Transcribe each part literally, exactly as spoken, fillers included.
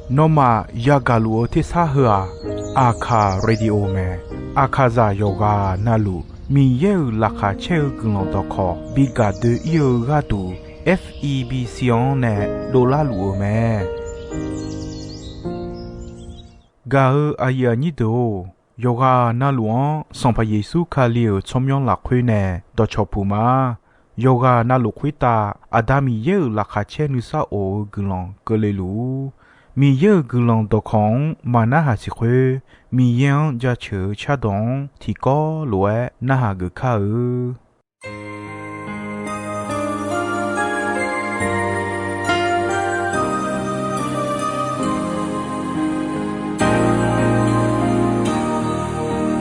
Nawmaf yagaq luf-eu tersar heu-aq, Aqkaq Radio mae. Aqkaqzaq yawqghaq navluf Miqyaer-euq laqkhaq caer-eu guiqlanq dawqkawq bi gaq doe-ir-eu gharduq, F E B C-anr nae dovlar luf-eu mae. Gaq-eu aqyuif aqnyir deuq-or, yawqghaq navluf-anr Sanqpaq Yeqsur Kali-euq tsawrmyanr lafkhoer nae dawqcawq puq ma. Yawqghaq navluf khoertav Aqda Miqyaer-euq laqkhaq caer nuisar of-eu guiqlanq keuvle luf-ur. Miqyaer-euq guiqlanq dawqkawq-anr maqnarhaq siq khoer, Miqyaer-anr jaceuq-eu cardawq-anr tiqkawv lof-aer narhaq geuf kar-eu.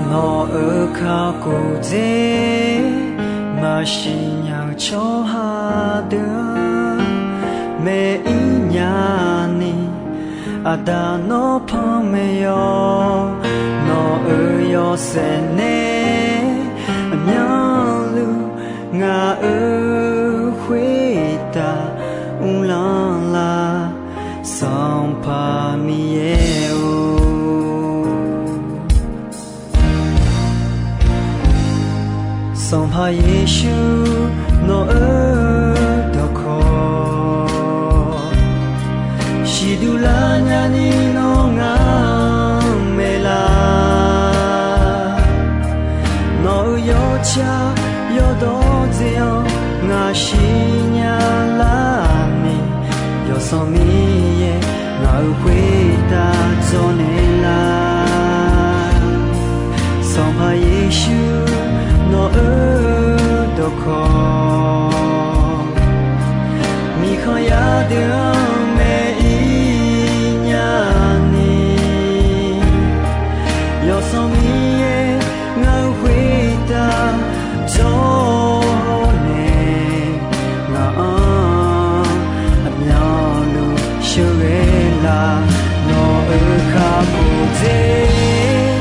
Nawq-euq kakhof dzer maqsiq nya-eu tsawrhaq deuq-anr, maeq-ir nya ni, Aqda nawr panmaeq yawq. Nawq-euq yawshaef nae aqmyanluf ngaq-euq khoertav uvlanr lar, Sanqpaq Miqyaer-or. Sanqpaq Yeqsur nawq-euq dawqkawq siqduq lar nyani nawr ngaq-anr maeqlar. Nawq-euq yawtsaq yawdawr dzae-anr ngaq siqnya lar ni, Yawsanr Miqyaer ngaq-euq khoertav dzawrnaeq lar. Sanqpaq Yeqsur nawq-euq dawqkawq, miqkhanq yar deuq-anr maeq-ir nya ni, Yawsanr Miqyaer ngaq-euq khoertav dzawrnaeq, ngaq-anr aqmyanluf sheuqghae lar. Nawq-euq kakhof dzer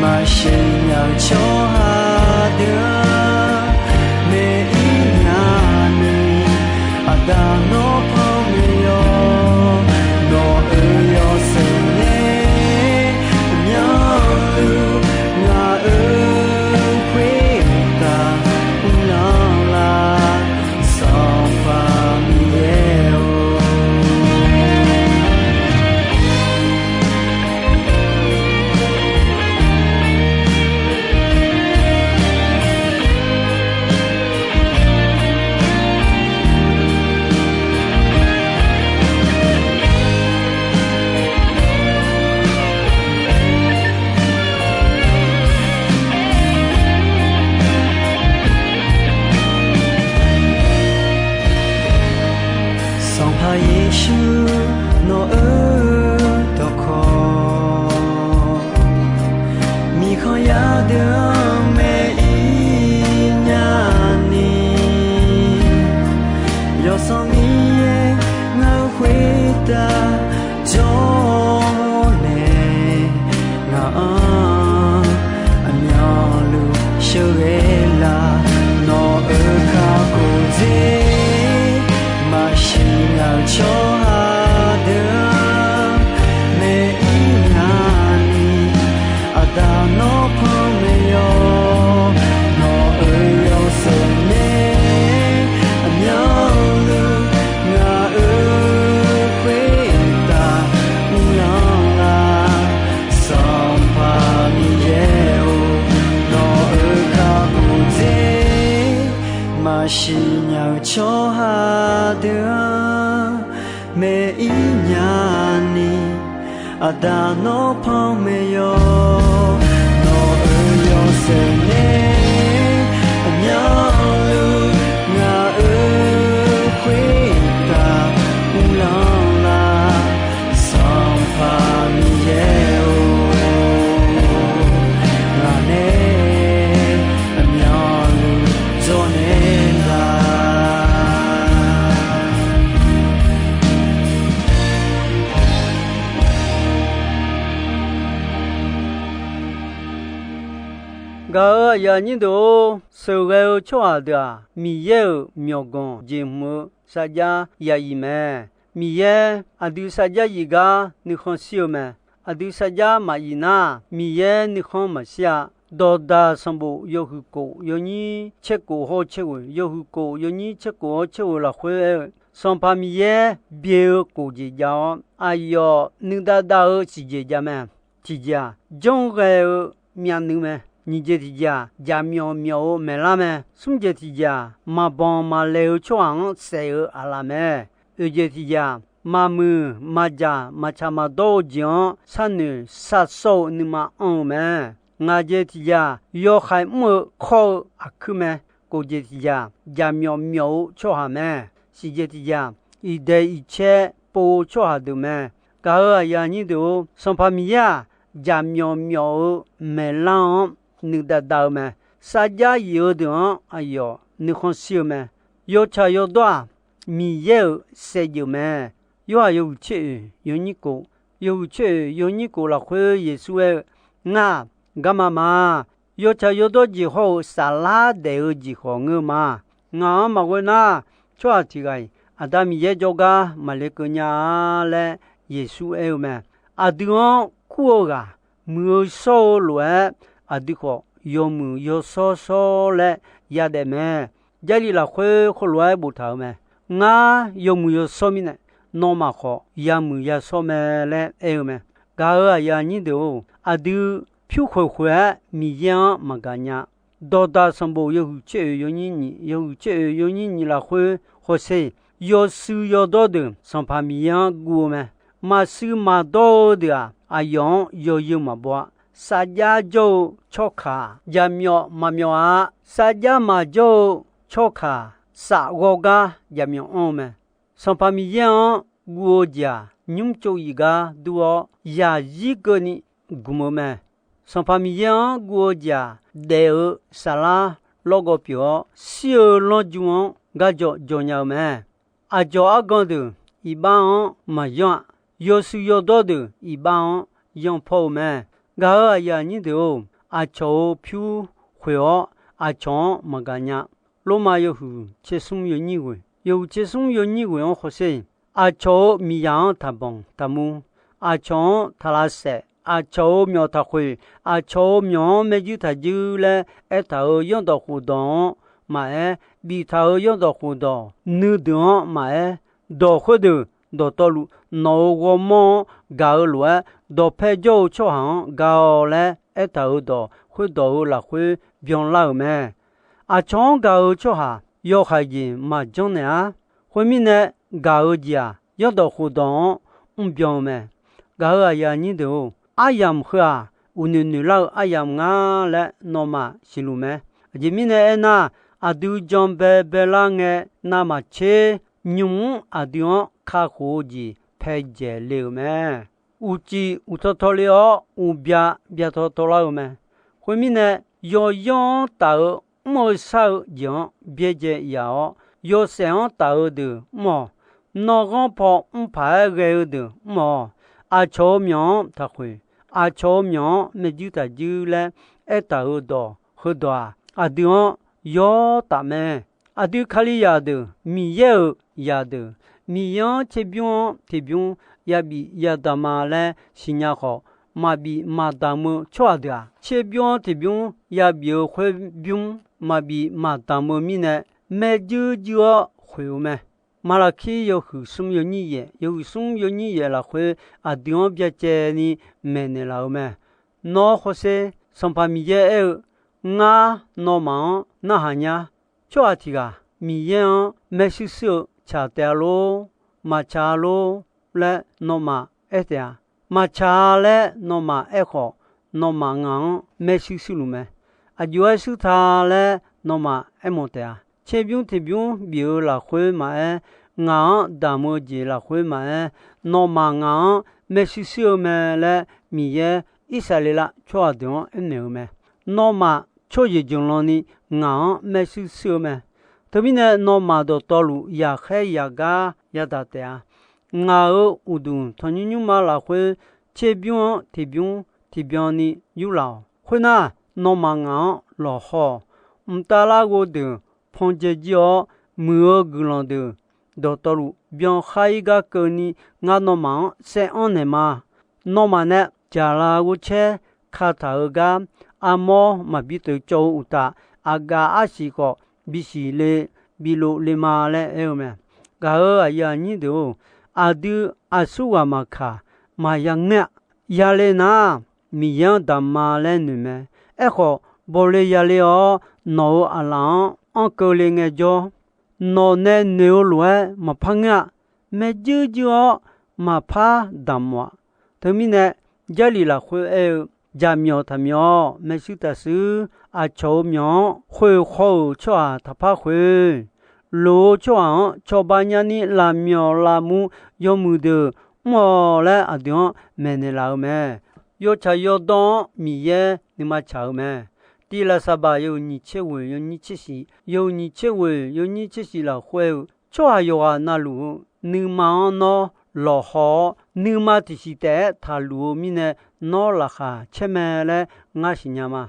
maqsiq nya-eu tsawrhaq deuq-anr maeq-ir nya ni, Aqda nawr panmaeq yawq. Nawq-euq yawshaef nae aqmyanluf ngaq-euq khoertav uvlanr lar, Sanqpaq Miqyaer-or. Sanqpaq Yeqsur nawq-euq dawqkawq, miqkhanq yar deuq-anr maeq-ir nya ni, Yawsanr Miqyaer ngaq-euq khoertav dzawrnaeq, ngaq-anr aqmyanluf sheuqghae lar. Nawq-euq kakhof dzer maqsiq nya-eu tsawrhaq deuq-anr maeq-ir nya ni, Aqda nawr panmaeq yawq. Nawq-euq yawshaef nae aqmyanluf ngaq-euq khoertav uvlanr lar, Sanqpaq Miqyaer-or. Nawq-euq kakhof dzer maqsiq nya-eu tsawrhaq deuq-anr maeq-ir nya ni, Aqda nawr panmaeq yawq. Nawq-euq yawshaef nae aqmyanluf ngaq-euq khoertav uvlanr lar, Sanqpaq Miqyaer-or. Ngaq nae aqmyanluf dzawrnaeq lar. Gaq-euq aqyuif aqnyir deuq-or, sheuqghae-eu tsawrhaq deuq-aq, Miqyaer-euq myawqganq jeqhmq-eu sarjax yaqyif mae. Miqyaer aqdui sarjax yif gar nuikhanr shir-eu mae. Aqdui sarjax maqyif nar, Miqyaer nuikhanr maqshir-a. Dawqdaq sanqbof yawhuiq kof yawnyir tser kof hawr tser ghoeq, yawhuiq kof yawnyir tser kof hawr tser ghoeq lafkhoer aer-eu, Sanqpaq Miqyaer byae-eu kof jeq jav-awr, aqyawf nuidav dav-eu siqjeq jav mae. Tiqjeq-aq, janr ghae-eu myavnuiv mae. Nyiq jeq tiqjeq-aq, jaqmyawf myawf-eu maeqlar mae. Smr jeq tiqjeq-aq, maqbanq maqlaeq-eu tsawrhaq-anr saef-eu aqlaf mae. Oeq jeq tiqjeq-aq, maqmuiq maqjaq maqtsaq maqdawr-eu jeq-anr sharnoeq sharsawr-eu nuima anr-eu mae. Ngaq jeq tiqjeq-aq, yawhaiq mr-eu kawr-eu aqkuir mae. Kof jeq tiqjeq-aq, jaqmyawf myawf-eu tsawrhaq mae. Siq jeq tiqjeq-aq, iqdaeq iqcaer pov-eu tsawrhaq deuq mae. Gaq-euq aqyuif aqnyir deuq-or, Sanqpaq Miqyaer-aq, jaqmyawf myawf-eu maeqlar-anr nuidav dav-eu mae. Sarjax yif-eu deuq-anr aqyawf nuikhanr shir-eu mae. Yawtsaq yawdawr-aq, Miqyaer-euq saevdzeuf mae. Yorhaq yawhuiq tser oeq yawnyir kof, yawhuiq tser oeq yawnyir kof lafkhoer Yeqsur aer-eu, Ngar-aq, garma ma. Yawtsaq yawdawr jeq hawr-eu saflar daef-eu jeq khawf ngeur ma. Ngaq-anr maqghoe nar, tsawrhaq tiq ghaq-iq Aqda Miqyaer jawrgar maqle keuv nya-a laer Yeqsur aer-eu mae. Aqdui-anr kur-eu ghaq, muiq-eu shawr-eu lof-aer, aqdui khawf yawmuiq yawshawr shawr laer yadaef mae. Jarlif lafkhoer khoerlof-aer boftaq-euq mae. Ngar yawmuiq yawshawr mirnae, nawmaf khawf yamuiq yashawr mae laer aer-eu mae. Gaq-euq aqyuif aqnyir deuq-or, aqdui pyur khoeq khoeq-aer Miqyaer-anr maqgaq nya. Dawqdaq sanqbof yawhuiq tser oeq yawnyir nyiq, yawhuiq tser oeq yawnyir nyiq lafkhoer hawsher, yawshuif yawdawr deuq Sanqpaq Miqyaer-anr guv-eu mae. Maqshuif maqdawr-eu deuq-aq, aqyawf-anr yawzeu maqbaw-a. Sarjax jawr-eu tsawrkaq jaqmyawf maqmyawf-a. Sarjax maqjawr-eu tsawrkaq saf ghawrgar jaqmyawf anr-eu mae. Sanqpaq Miqyaer-anr guv-eu jeq-aq, nymr tsov yif gar dur-awr, yaqzir keuvni gmq-eu mae. Sanqpaq Miqyaer-anr guv-eu jeq-aq, daef-eu saflar lawrgawv pyeuf-awr, shir-eu lanrju-anr garjawr jawr nya-eu mae. Aqcawq argan deuq iqbax-anr maqyanr-aq, yawshuif yawdawr deuq iqbax-anr yanr pawr-eu mae. Gaq-euq aqyuif aqnyir deuq-or, aqcawq-euq pyur khoeq-awr aqcawq-anr maqgaq nya. Lormav yawhuiq tser smr yawnyir ghoeq, yawhuiq tser smr yawnyir ghoeq-anr hawsher, aqcawq-euq miqzaq-anr taqbanq taqmur, aqcawq-anr taqlavsaef, aqcawq-euq myawq taqkhoeq, aqcawq-euq myawq-anr maerjuir taqjuir laer aertaq-euq zanrdawq khofdawq-anr maqaer, biftaq-euq zanrdawq khofdawq nuideuq-anr maqaer, dawq khoerdeuq dawqtawvluf nawq-euq ghawrmawr-anr gaq-eu lof-aer, dawqpae jawr-eu tsawrhaq-anr gaq-awq laer aertaq-euq dawq khoerdawq-euq lafkhoer byanlar-euq mae. Aqcawq-anr gaq-eu tsawrhaq yawhaiq jeq maqjanr naeq-ar. Khoermirnae, gaq-eu jeq-aq, zanrdawq khofdawq-anr mrbyan-eu mae. Gaq-euq aqyuif aqnyir deuq-or, aryamq heu-aq, uqnoeq noeqlar-eu aryamq nga laer nawmaf siqluf mae. Aqjeq mirnae aernar, aqdui janbae baelar ngae navmaqtser, nymq-mr aqdui-anr kakhof-eu jeq paedzaeq le-euq mae. Uqcif uqtaw taw le-awr uqbya bya taw taw lar-eu mae. Khoermirnae, yawyanr-anr taf-eu mr-eu shar-eu jeq-anr byaerdzae yaf-awr, yawshaef-anr taf-eu deuq mr-awq. Nanrghanr paw mr paq-aer ghae-eu deuq mr-awq. Aqcawq-euq myawq-anr taqkhoeq, aqcawq-euq myawq-anr maerjuir taqjuir laer aertaq-euq dawq heudawq-aq, aqdui-anr yawr taf mae. Aqdui Kalizaq deuq, Miqyaer-euq zaqdeuq, Miqyaer-anr tserbymr-anr tiqbymr yabif yadaq ma laer siqnya khawf, maqbif maqdamq-eu tsawrhaq deuq-aq, tserbymr-anr tiqbymr yabif-eu khoerbymr maqbif maqdamq-eu mirnae, maerjuir juir-awr khoeq-eu mae. Maqlaqkir yawhuiq smr yawnyir yaeq, yawhuiq smr yawnyir yaeq lafkhoer aqdui-anr byacaevni maeqnaeq laf-eu mae. Nawr hawsher, Sanqpaq Miqyaer aer-eu, Ngar nawmaf-anr narhaq nya. Tsawrhaq tiq ghaq Miqyaer-anr maershuir shuir-eu tsaq taef-a lor, maqtsaq-a lor laer nawmaf aer taef-a. Maqtsaq-a laer nawmaf aer khawf, nawmaf ngaq-anr maershuir shuirluf mae. Aqjox-aer shuir ta laer nawmaf aermawf taef-a. Tserbymr tiqbymr bif-eu lafkhoer maqaer, ngaq-anr damq-eu jeq lafkhoer maqaer, nawmaf ngaq-anr maershuir shuir-eu mae laer Miqyaer Irsaqleqlav tsawrhaq deuq-anr aernaeq-eu mae. Nawmaf tsawrjeuq jeuqlanni ngaq-anr maershuir shuir-eu mae. Teumirnae nawmaf dawqtawvluf yaqkhaer yaqgar yadaq taef-a. Ngaq-euq uqduq tanqnymr nymrma lafkhoer tserbymr-anr tiqbymr tiqbyan ni yurlaf-awq. Khoernar, nawmaf ngaq-anr lawqhaw-awq. Mqtav larghov deuq pan dzae jir-awr, muiq-eu guiqlanq deuq dawqtawvluf byan khar-ir gar keuvni, ngar nawmaf-anr saeranr naeq ma. Nawmaf nae jaqlaf ghovcaer kataq-euq gar armawr maqbi teuf cawv-eu uqtaf, aqgaf arsiq khawf bisiq le, bilov le ma laer aer-eu mae. Gaq-euq aqyuif aqnyir deuq-or, aqdui aqsurghaq maqkaq, maqya ngeur-a. Yale nar, Miqyaer-anr damq ma laer noeq mae. Aerkhawf, bawle yale-awr nawq-euq aqlaf-anr anr keuvle ngaejawr, nawq nae noeq-eu lof-aer maqpar ngeur-a. Maeqjuir juir-awr maqpar damq-aq. Teumirnae, Jarlif lafkhoer aer-eu, jaqmyawf taqmyawf-awr maershuir taqshuir, aqcawq-euq myawq-anr khoeq khaw-euq tsawrhaq taqpar khoeq. Loq-eu tsawrhaq-anr cawba nyani lafmyawf lavmur yawmuiq deuq mr-awq laer aqdui-anr maeqnaeq laf-eu mae. Yawtsaq yawdawr-anr Miqyaer nuima tsaq-eu mae. Tiqlaf Saqbaq yawhuiq nyiq tser ghoeq yawnyir tser shif, yawhuiq nyiq tser ghoeq yawnyir tser shif lafkhoer-eu, tsawrhaq yawqghaq navluf-eu nuima-anr nawr lawqhaw-awr, nuima tiqsiq taef-aer taqluf-eu mirnae nawr laqkhaq caer mae laer ngar siqnya ma.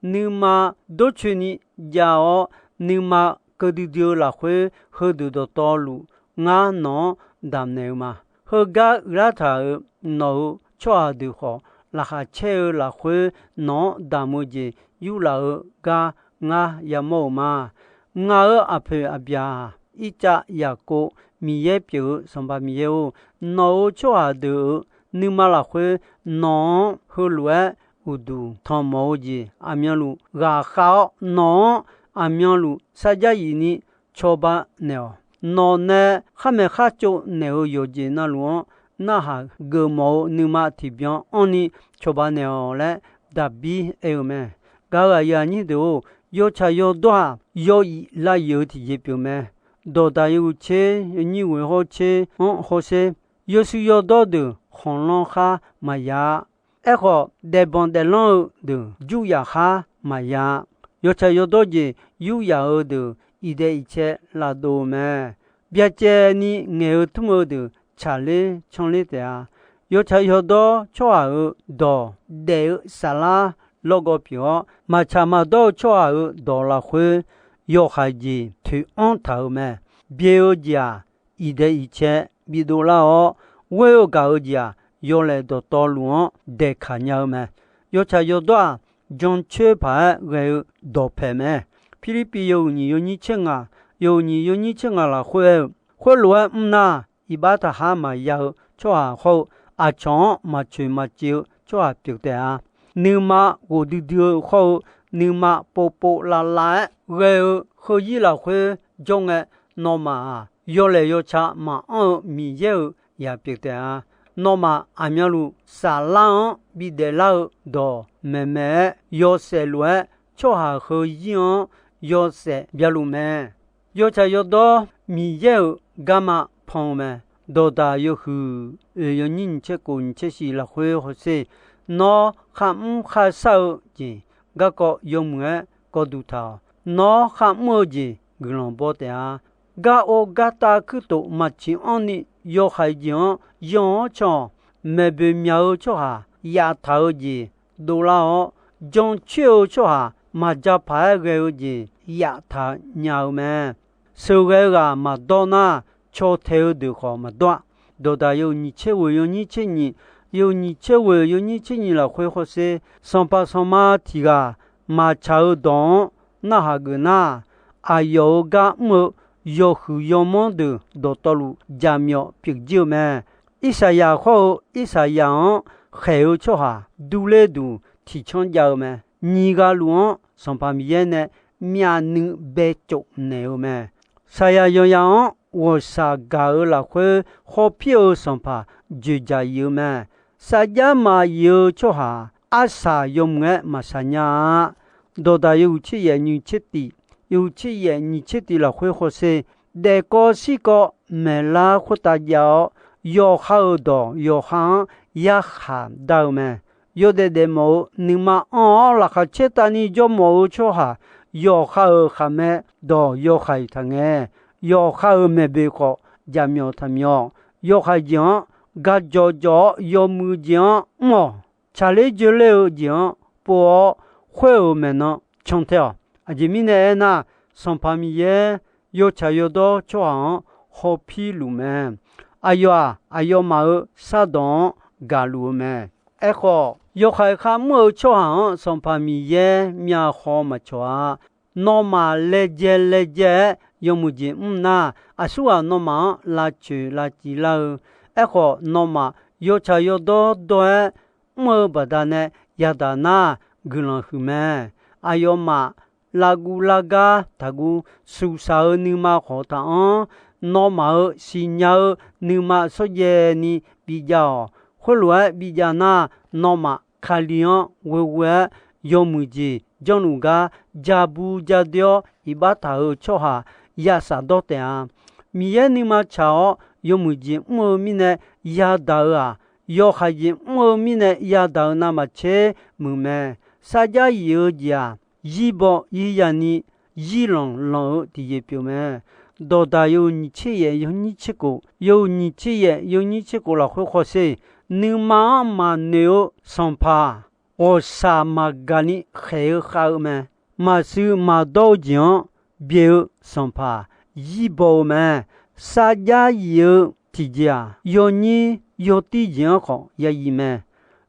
Nuima dawrcoeni jav-awr, nuima keuvdui dui-eu lafkhoer heudeuq dawqtawvluf ngar nawq-anr damqnaeq-eu ma. Heugar uiqlar taq-euq nawq-euq tsawrhaq deuq khawf, laqkhaq caer-eu lafkhoer nawq-anr damq-eu jeq yurlaf-eu gar ngar yamawr-euq ma. Ngaq-euq aqpoeq aqbyaq-aq, Irtsav Yaqkov Miqyaer pyeuf-eu Sanqpaq Miqyaer-or, nawq-euq tsawrhaq deuq-euq nuima lafkhoer nawq-anr heulof-aer uqduq tanq mawf-eu jeq aqmyanluf ghaqkhav-awr, nawq-anr aqmyanluf sarjax yif ni cawba naeq-awq. Nawq nae khar maeq khar tsov naeq-euq yawqjeq navluf-anr narhaq geufmawf-eu nuima tiqbyan anrni cawba naeq-awq laer Daqbir aer-eu mae. Gaq-euq aqyuif aqnyir deuq-or, yawtsaq yawdawr-aq, yaw iq lav iq-eu tiqjeq pyeuf mae. Dawqdaq yawhuiq tser yawnyir ghoeq hawr tser-anr hawsher, yawshuif yawdawr deuq khanqlanr khar maqya-a. Aerkhawf, daefbanq daeflanr-eu deuq juryaf khar maqya-a. Yawtsaq yawdawr jeq yuryaf-eu deuq iqdaeq iqcae lafdov-eu mae. Byacaevni ngaeq-eu tmr-eu deuq tsaqler canler taef-a. Yawtsaq yawdawr tsawrhaq-euq dawq daef-eu saflar lawrgawv pyeuf-awr, maqtsaq maqdawr-eu tsawrhaq-euq dawq lafkhoer yawhaiq jeq toeq anr taq-euq mae. Byae-eu jeq-aq, iqdaeq iqcae bidov lar-awr, ghoer-eu gaq-eu jeq-aq, yawlaeq dawqtawvluf-anr daeqkaq nya-eu mae. Yawtsaq yawdawr-aq, jancoer paq-aer ghae-eu dawqpaeq mae. Pirlirpiv yawhuiq nyiq yawnyir tser ngaq, yawhuiq nyiq yawnyir tser ngaq lafkhoer aer-eu, khoerlof-aer mr nar, iqbax taqhar maqya-eu tsawrhaq hawr-eu, aqcawq-anr maqcoeq maqciv-eu tsawrhaq pyeuf taef-a. Nuima ghofdui dui-eu hawr-eu, nuima povpov lavlav-aer ghae-eu heuzir lafkhoer jawr ngae, nawmaf-aq, yawlaeq yawca maqanr-eu Miqyaer-euq yaq pyeuf taef-a. Nawmaf aqmyanluf saflar-anr bidaef lar-eu dawq maeqmaeq-aer yawshaef lof-aer, tsawrhaq heuzir-anr yawshaef bya luf mae. Yawtsaq yawdawr Miqyaer-euq garma pan-eu mae. Dawqdaq yawhuiq oeq yawnyir nyiq tser kof nyiq tser shif lafkhoer hawsher, nawr kharmr kharshar-eu jeq garkawv yawmuiq-aer kawvduq taq-awq. Nawr kharmr-eu jeq guiqlanq baw taef-a. Gar or gar tav kuirtof maqciq anrni yawhaiq jeq-anr yanr-awr can-awq. Maeqboeq myaq-eu tsawrhaq yaftaq-eu jeq dovlar-awr, jancoer-eu tsawrhaq maqja paq-aer ghae-eu jeq yaftaq nya-eu mae. Sheuqghae ghaq maqdawr nar, caw tae-eu deuq khawf maqdawr-a. Dawqdaq yawhuiq nyiq tser ghoeq yawnyir tser nyiq, yawhuiq nyiq tser ghoeq yawnyir tser nyiq lafkhoer hawsher, sanqpaq sanqma tiq ghaq maqtsaq-eu dawq-anr narhaq geuf nar, aqyawf-euq gar mr-eu yawhuiq yawmanr deuq dawqtawvluf jaqmyawf pyeuf jir-eu mae. Irsaqyaq hawr-eu Irsaqyaq-anr khaeq-eu tsawrhaq durler duq tiqcanr jav-eu mae. Nyiq ghaq luf-anr Sanqpaq Miqyaer nae myavnuiv bae tsofnaeq-eu mae. Saqyaq yawqyaq-anr ghawqshaq gaq-eu lafkhoer hawpir-eu sanqpaq dzoeqdzaq yif-eu mae. Sarjax maqyif-eu tsawrhaq arsaq yawmuiq-aer maqsaq nya-a. Dawqdaq yawhuiq tser yaef nyiq tser tiq, yawhuiq tser yaef nyiq tser tiq lafkhoer hawsher, daefkawv shirkawv maeqlar khoertav jav-awr, yawqha-euq dawq yawqha-anr yarkhaq dar-eu mae. Yawdaef daefmawf-eu nuima anr-awr laqkhaq caertavni jawrmawf-eu tsawrhaq, yawqha-euq khaqmae dawq yawhaiq taqngae. Yawqha-euq maeqboeq khawf jaqmyawf taqmyawf. Yawhaiq jeq-anr gaq jawqjawq-awr yawmuiq jeq-anr mr-awq. Tsaqler dzoerler-eu jeq-anr pov-awr, khoer-euq maeqnan cantae-awq. Aqjeq mirnae aernar, Sanqpaq Miqyaer yawtsaq yawdawr tsawrhaq-anr hawpir luf mae. Aqyawf-aq, aqyawfmaf-euq shardawq-anr gaqluf-eu mae. Aerkhawf, yawkhaeq kharmr-eu tsawrhaq-anr Sanqpaq Miqyaer myavkhaw maqcawq-a. Nawmaf laejae laejae-aer yawmuiq jeq mr nar, aqsurghaq nawmaf-anr lavcoeq lavciv lar-eu. Aerkhawf, nawmaf yawtsaq yawdawr dawr-aer mr-eu baqdanae yadaq nar, guiqlanq huiq mae. Aqyawfmaf lavguv lavgar taqguv suqsaq-eu nuima khawf taq-anr, nawmaf-euq siqnya-eu nuima shawrjaev ni bijav-awq. Khoerlof-aer bijav nar, nawmaf Kali-anr ghoeghoe-aer yawmuiq jeq janrluf gar ja bu ja doe-awr iqbax taq-euq tsawrhaq ya shafdawr taef-a. Miqyaer nuima tsaq-awr yawmuiq jeq mr-eu mirnae yadaq-eu-aq, yawkhaeq jeq mr-eu mirnae yadaq-eu navmaqtser muiq mae. Sarjax yif-eu jeq-aq, zirbaw zir yani zirlanq lanq-eu tiqjeq pyeuf mae. Dawqdaq yawhuiq nyiq tser yaef yawnyir tser khof, yawhuiq nyiq tser yaef yawnyir tser khof lafkhoer khawsher, nuima-anr maqnoeq-eu sanqpaq, ghawqshaq maqgaq ni khaeq-eu khav-eu mae. Maqshuif maqdawr-eu jeq-anr byaeq-eu sanqpaq zirbaw-eu mae. Sarjax yif-eu tiqjeq-aq, yawnyir yawtir jeq-anr khawf ya yif mae.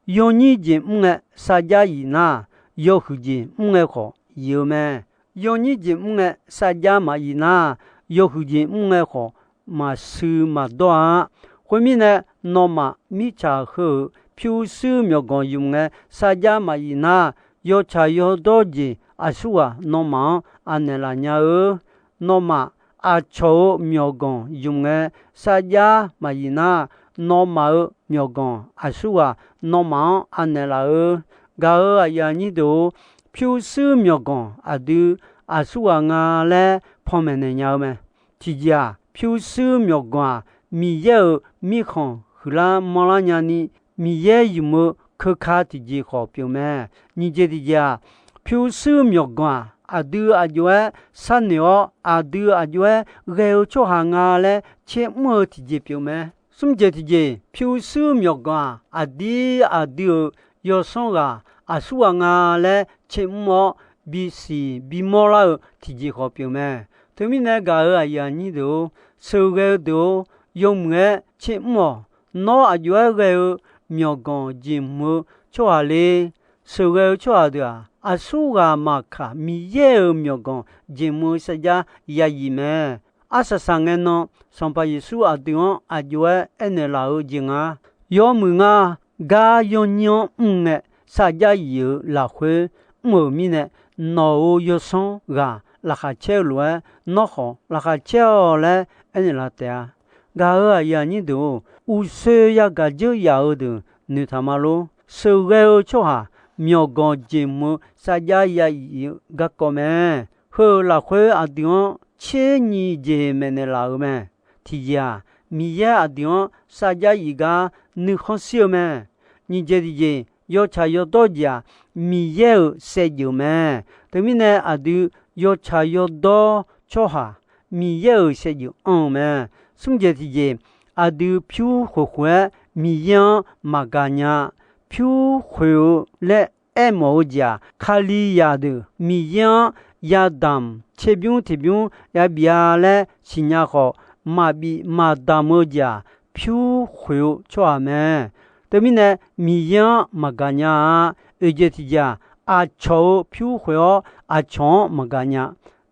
Yawnyir jeq mr ngae sarjax yif nar, yawhuiq jeq mr ngae khawf yif-eu mae. Yawnyir jeq mr ngae sarjax maqyif nar, yawhuiq jeq mr ngae khawf maqshuif maqdawr-a. Khoermirnae, nawmaf mirtsaq heu-euq pyurshuir myawqganq ymq ngae sarjax maqyif nar, yawtsaq yawdawr jeq aqsurghaq nawmaf-anr anaeq laf nya-eu. Nawmaf aqcawq-euq myawqganq ymq ngae sarjax maqyif nar, nawmaf-euq myawqganq aqsurghaq nawmaf-anr anaeq laf-eu. Gaq-euq aqyuif aqnyir deuq-or, pyurshuir myawqganq aqdui aqsurghaq nga laer panmaeq naeq nya-eu mae. Tiqjeq-aq, pyurshuir myawqganq-aq, Miqyaer-euq mirkhanq huiqlar manrlar nyani, Miqyaer ymq-eu keuka tiqjeq khawf pyeuf mae. Nyiq jeq tiqjeq-aq, pyurshuir myawqganq-aq, aqdui aq jov-aer sharnoeq-awr, aqdui aq jov-aer ghae-eu tsawrhaq nga laer tsermr-eu tiqjeq pyeuf mae. Smr jeq tiqjeq, pyurshuir myawqganq-aq, aqdir aqdui-euq yawsanr ghaq aqsurghaq nga laer tsermr-awr, bisiq bimawr lar-eu tiqjeq khawf pyeuf mae. Teumirnae gaq-euq aqyuif aqnyir deuq-or, sheuqghae-eu deuq-or, yawmuiq-aer tsermr-awq. Nawr aq jov-aer ghae-eu myawqganq jeqhmq-eu tsawrhaq le. Sheuqghae-eu tsawrhaq deuq-aq, aqsurghaq maqkaq Miqyaer-euq myawqganq jeqhmq-eu sarjax ya yif mae. Arsaq saqngae nan, Sanqpaq Yeqsur aqdui-anr aq jov-aer aernaeq laf-eu jeq nga. Yawmuiq nga, gar yawnyir-anr mr ngae sarjax yif-eu lafkhoer mr-euq mirnae, nawq-euq yawsanr ghaq laqkhaq caer-eu lof-aer, nawr khawf laqkhaq caer-awq laer aernaeq laf taef-a. Gaq-euq aqyuif aqnyir deuq-or, uqshoe yagaq dzeur yaf-eu deuq noeqtaq ma lor. Sheuqghae-eu tsawrhaq myawqganq jeqhmq-eu sarjax ya yif-eu garkawv mae. Heu-euq lafkhoer aqdui-anr tser nyiq jeq maeqnaeq laf-euq mae. Tiqjeq-aq, Miqyaer aqdui-anr sarjax yif gar nuikhanr shir-eu mae. Nyiq jeq tiqjeq, yawtsaq yawdawr jeq-aq, Miqyaer-euq saevdzeuf mae. Teumirnae aqdui yawtsaq yawdawr tsawrhaq Miqyaer-euq saevdzeuf anr-eu mae. Smr jeq tiqjeq, aqdui pyur khoeq khoeq-aer Miqyaer-anr maqgaq nya. Pyur khoeq-eu laer aermawf-eu jeq-aq, Kalizaq deuq Miqyaer-anr yadamq tserbymr tiqbymr yabif-a laer siqnya khawf, maqbif maqdamq-eu jeq-aq, pyur khoeq-eu tsawrhaq mae. Teumirnae Miqyaer-anr maqgaq nya-a. Oeq jeq tiqjeq-aq, aqcawq-euq pyur khoeq-awr aqcawq-anr maqgaq nya.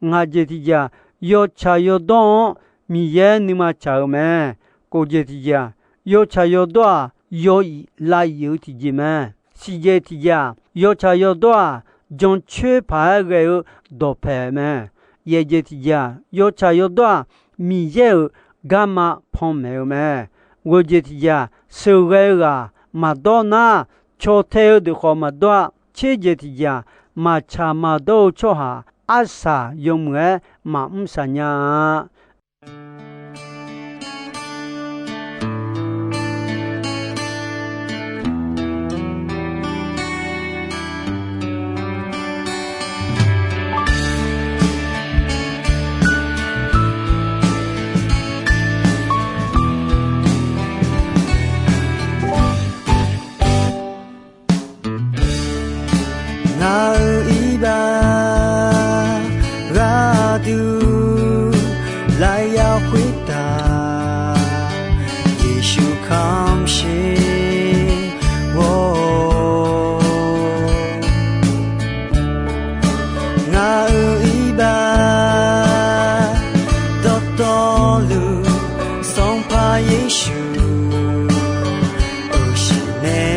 Ngaq jeq tiqjeq-aq, yawtsaq yawdawr-anr Miqyaer nuima tsaq-eu mae. Kof jeq tiqjeq-aq, yawtsaq yawdawr-aq, yaw iq lav iq-eu tiqjeq mae. Siq jeq tiqjeq-aq, yawtsaq yawdawr-aq, jancoer paq-aer ghae-eu dawqpaeq mae. Yaeq jeq tiqjeq-aq, yawtsaq yawdawr-aq, Miqyaer-euq garma panmaeq-eu mae. Ghoeq jeq tiqjeq-aq, sheuqghae-eu ghaq maqdawr nar, caw tae-eu deuq khawf maqdawr-a. Tser jeq tiqjeq-aq, maqtsaq maqdawr-eu tsawrhaq arsaq yawmuiq-aer maqmr saq nya-a. Ngaq-euq iqbax gharduq kamq shir-or, ngaq-euq iqbax dawqtawvluf, Sanqpaq Yeqsur, uqshiq nae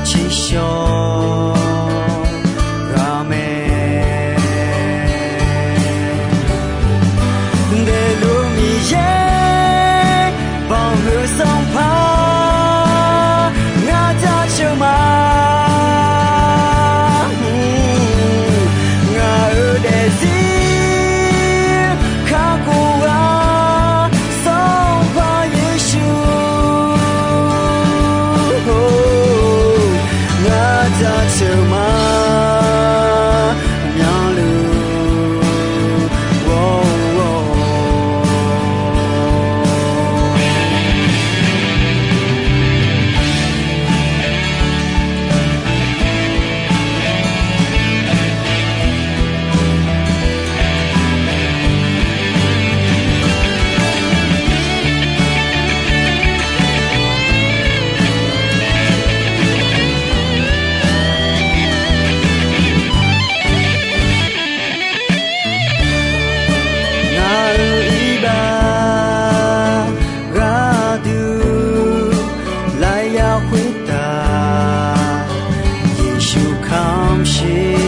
tsiqshawq ghaq mae. Daefluf Miqyaer, banqhuiq Sanqpaq, ngar jaceuq ma. Ngaq-euq daefzir kakhof ghaq, Sanqpaq Yeqsur, ngar jaceuq ma. Myanluf ghawr-or, ngaq-euq iqbax gharduq lafyaq khoertav, Yeqsur kamq shir-or,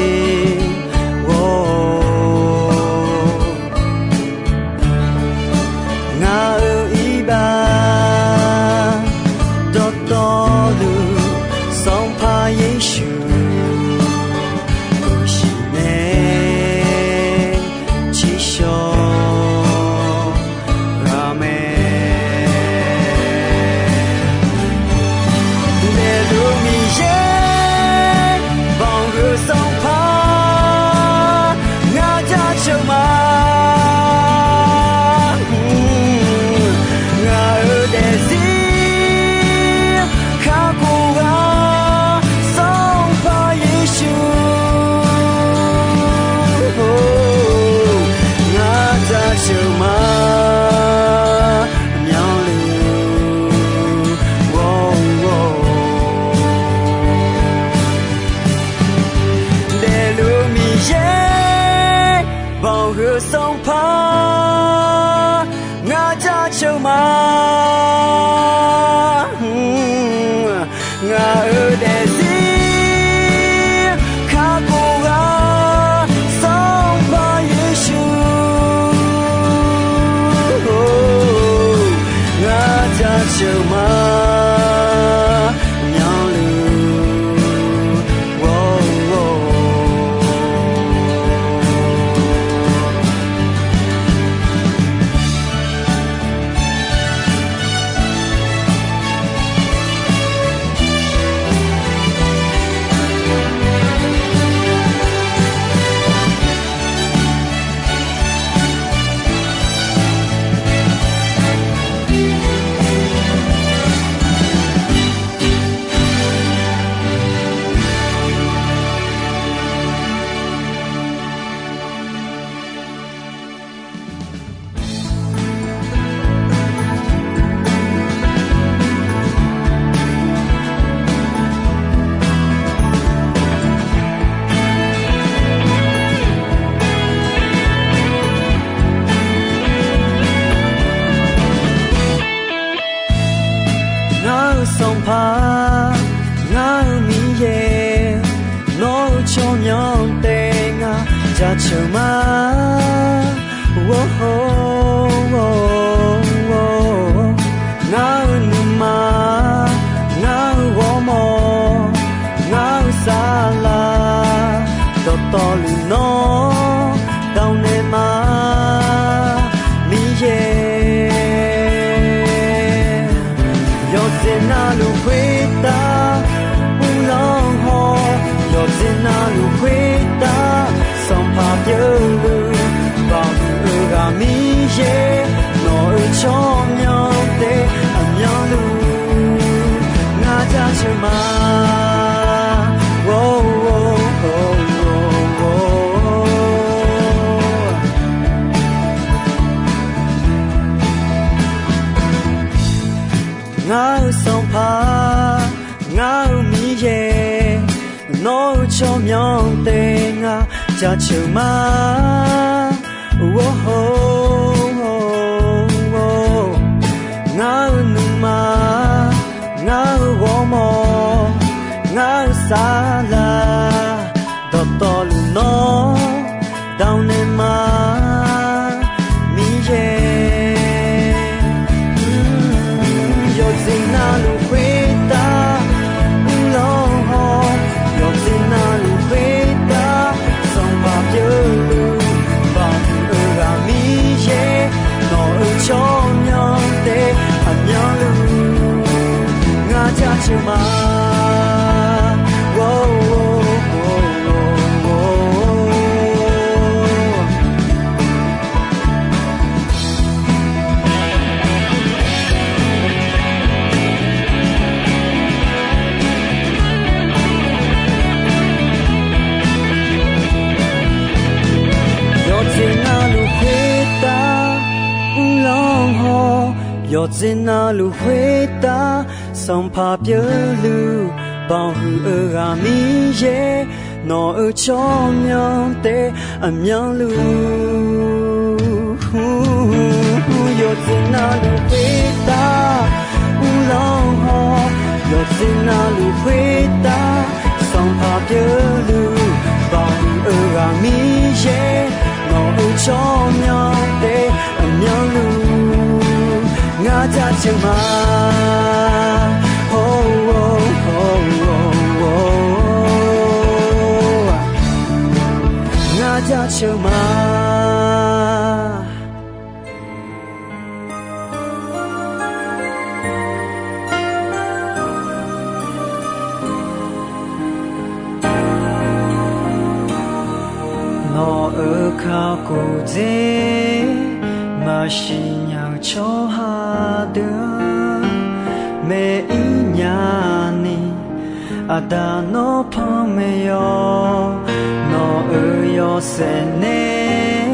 ngaq-euq iqbax dawqtawvluf, Sanqpaq Yeqsur, uqshiq nae tsiqshawq ghaq mae. Daefluf Miqyaer, banqhuiq Sanqpaq, ngar jaceuq ma. Ngaq-euq daefzir kakhof ghaq, Sanqpaq Yeqsur, ngar jaceuq ma. Myanluf ghawr-or, daefluf Miqyaer, banqhuiq Sanqpaq, ngar jaceuq ma. Ngaq-euq daefzir kakhof ghaq, Sanqpaq Yeqsur, ngar jaceuq ma. Myanluf ghawr-or, Ngar-eu Sanqpaq, ngar-eu Miqyaer, nawr-eu tsawrmyanr taef ngar jaceuq ma. Ngar-eu nuima, ngar-eu ghawrmawr, ngar-eu saflar, dawqtawvluf nawr dawq naeq ma, Miqyaer. Yawqjeq navluf khoertav uvlanr haw, yawqjeq navluf khoertav Sanqpaq pyeufluf, banqhuiq-eu ghaq Miqyaer, nawq-eu tsawrmyanr taef aqmyanluf ngar jaceuq ma. Ghawr-or, ghawr-or, ghawr-or. Ngar-eu Sanqpaq, ngar-eu Miqyaer, nawq-eu tsawrmyanr taef ngar jaceuq ma. Ngar-eu nuima, ngar-eu ghawrmawr, ngar-eu saflar, dawqtawvluf nawr dawq naeq ma, Miqyaer. Yawqjeq navluf khoertav uvlanr haw, yawqjeq navluf khoertav Sanqpaq pyeufluf baqhuiq-eu ghaq Miqyaer, nawq-eu tsawrmyanr taef aqmyanluf ngar jaceuq ma. Yawqjeq navluf khoertav uvlanr haw, yawqjeq navluf khoertav Sanqpaq pyeufluf baqhuiq-eu ghaq Miqyaer, nawq-eu tsawrmyanr taef aqmyanluf. Yawqjeq navluf khoertav uvlanr haw, yawqjeq navluf khoertav Sanqpaq pyeufluf baqhuiq-eu ghaq Miqyaer, nawq-eu tsawrmyanr taef aqmyanluf ngar jaceuq ma. Ngar jaceuq ma. Nawq-euq kakhof dzer maqsiq nya-eu tsawrhaq deuq-anr maeq-ir nya ni, Aqda nawr panmaeq-awq. Nawq-euq yawshaef nae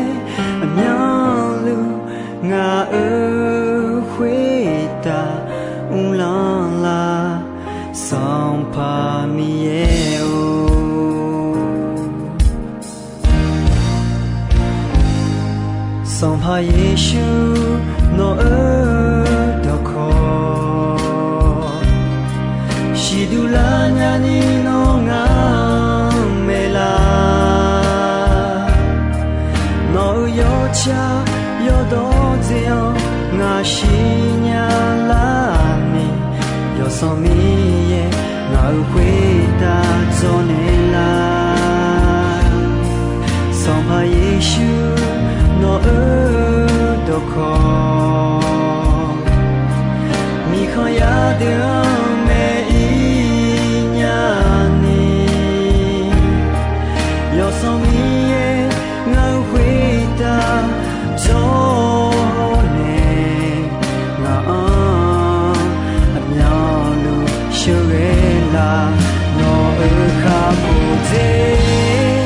aqmyanluf ngaq-euq khoertav uvlanr lar, Sanqpaq Miqyaer-or. Sanqpaq Yeqsur, nawq-euq dawqkawq siqduq lar nyani nawr ngaq-anr maeqlar. Nawq-euq yawtsaq yawdawr dzer-anr ngaq siqnya larni, Yawsanr Miqyaer ngaq-euq khoertav dzawrnaeq lar. Sanqpaq Yeqsur, nawq-euq dawqkawq miqkhanq yar deuq-anr maeq-ir nya ni, Yawsanr Miqyaer ngaq-euq khoertav dzawrnaeq ngaq-anr aqmyanluf sheuqghae lar. Nawq-euq kakhof dzer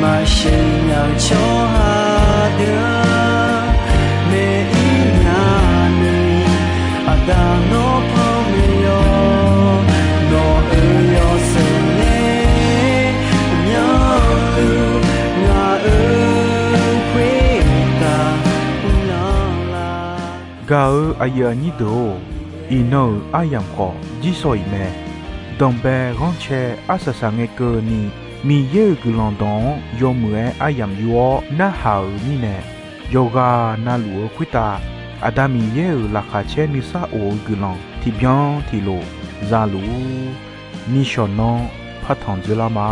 maqsiq nya-eu tsawrhaq deuq-anr maeq-ir nya ni, Aqda nawr panmaeq-awq. Nawq-euq yawshaef nae aqmyanluf ngaq-euq khoertav uvlanr lar. Gaq-euq aqyuif aqnyir deuq-or, iqnan-euq aryamq khawf jirsawq iq mae. Danqbae ghanrcae arsaq saq ngae keuvni, Miqyaer-euq guiqlanq dawq-anr yawmuiq-aer aryamq yur-awr narhaq-euq mirnae, yawqghaq navluf-eu khoertav Aqda Miqyaer-euq laqkhaq caer nuisar of-eu guiqlanq tiqbyan tiqlof za luf-ur. Nishawq nanr partanq dzoerlar ma.